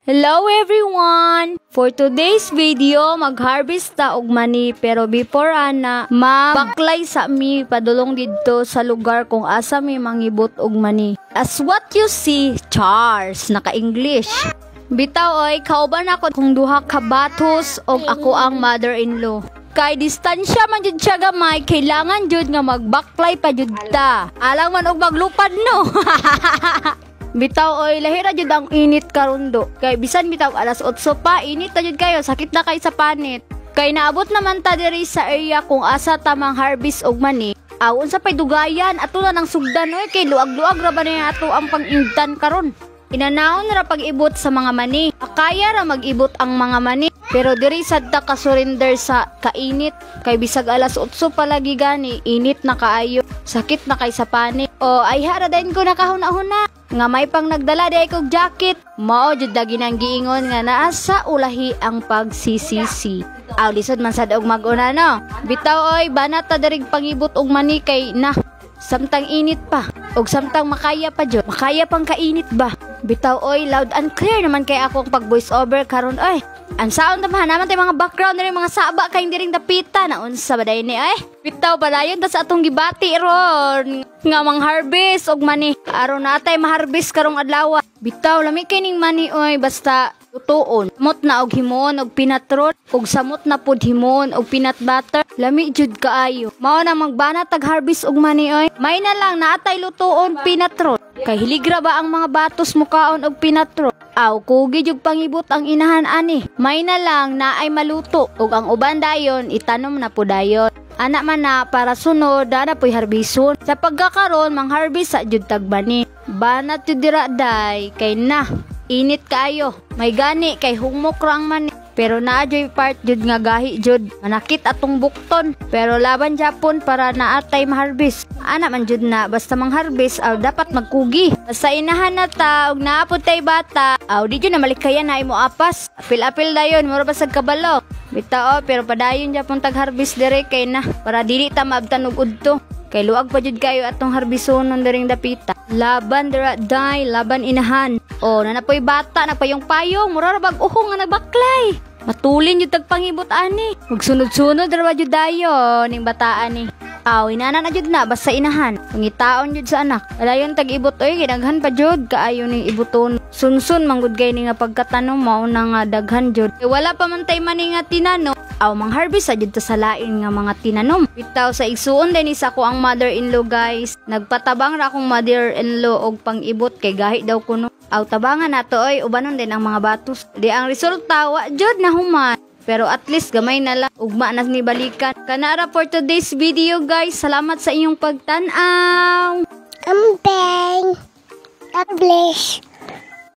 Hello, everyone! For today's video, mag-harvest ta og mani, pero before ana, mabaklay sa mi padulong didto sa lugar kung asa mi mangibot og mani. As what you see, Charles, naka-English. Bitaw oy, kauban ako kung duha ka batos og ako ang mother-in-law. Kay distansya man jud siya gamay, kailangan jud nga magbaklay pa jud ta. Alang man og maglupad, no. Bitaw oy, lahi ra jud ang init karon do. Kay bisan bitaw alas 8 pa, init na jud kayo, sakit na kay sa panit. Kay naabot naman ta diri sa area kung asa ta mang harvest og mani. Aw, unsa pay dugayan, ato na nang sugdan oy, kay luag-luag ra ba niya ato ang pang-ingdan karon. Inanaon ra pag-ibot sa mga mani. Kaya ra mag-ibot ang mga mani. Pero diri sad ta ka-surrender sa kainit. Kay bisag alas 8 pa lagi gani, init na kaayo. Sakit na kay sa panit. O ay hara din ko nakahuna-huna nga may pang nagdala di kog jacket. Mao jud lagi nang giingon nga naa sa ulahi ang pagsisisi. Aw, lisod man sad og mag-una, no. Bitaw oy, banat ta dirig pangibot og mani kay na samtang init pa og samtang makaya pa jud. Makaya pang kainit ba? Bitaw oy, loud and clear naman kay ako ang pag voice over karon oy. Ang sound naman naman tay mga background diri, mga saba kay diring dapita na unsa ba day ni ay. Bitaw, padayon ta sa atong gibati ron nga mang harvest og mani. Aron natay maharvest karong adlaw. Bitaw, lami kay ning mani oy, basta tutuon. Samot na og himuon og peanut roll ug samot na pud himuon og peanut butter. Lami jud kaayo. Mao na magbana tag harvest og mani oy. May na lang naatay lutuon peanut roll. Kay hiligra ba ang mga batos mukaon og peanut roll? Aw, kugi jud pangibot ang inahan ani. May na lang na ay maluto ug ang uban dayon itanom na po dayon. Ana man na para sunod na po'y harbison. Sa pagkakaron, mang-harvest sa jud tag mani. Banat jud dira day kay na init kaayo. May gani kay humok ra ang mani. Pero naa joy part jud nga gahi jud. Manakit atong bukton. Pero laban japon para naatay maharvest. Ana man jud na basta mangharvest, aw, dapat magkugi. Basta inahan na ta og naa pud tay bata, aw, di jud na malikayan na imo apas. Apil-apil dayon, mura ba sad kabalo. Bitaw, pero padayon japon tag harvest dire kay na para dili ta maabtan og udto. Kay luag pa jud kayo atong harbisonon diring dapita. Laban dira day, laban inahan. O, nanapoy bata, nagpayong-payong, mura ra bag uhong nga nagbaklay. Matulin jud tag pangibot ani. Magsunod-sunod ra ba jud dayon ning bataan ni. Aw, inana na jud na basta inahan. Pangitaon jud sa anak. Padayon tag ibot oy, gidaghan pa jud kaayo ning ibuton. Sunsun manggod kay ni nga pagkatanom, mao na nga daghan jud. Eh, wala pa man tay mani nga tinanom. Aw, mang-harvest sa jud ta sa lain nga mga tinanom. Bitaw, sa igsuon din isa ko ang mother-in-law, guys. Nagpatabang ra akong mother-in-law og pang-ibot kay gahi daw kuno. Aw, tabangan nato oy, ubanon din ang mga batos. Di ang resulta wa jud na human. Pero at least gamay na lang, ugma na ni balikan. Kanara for today's video, guys. Salamat sa inyong pagtan-aw. Amping. God bless.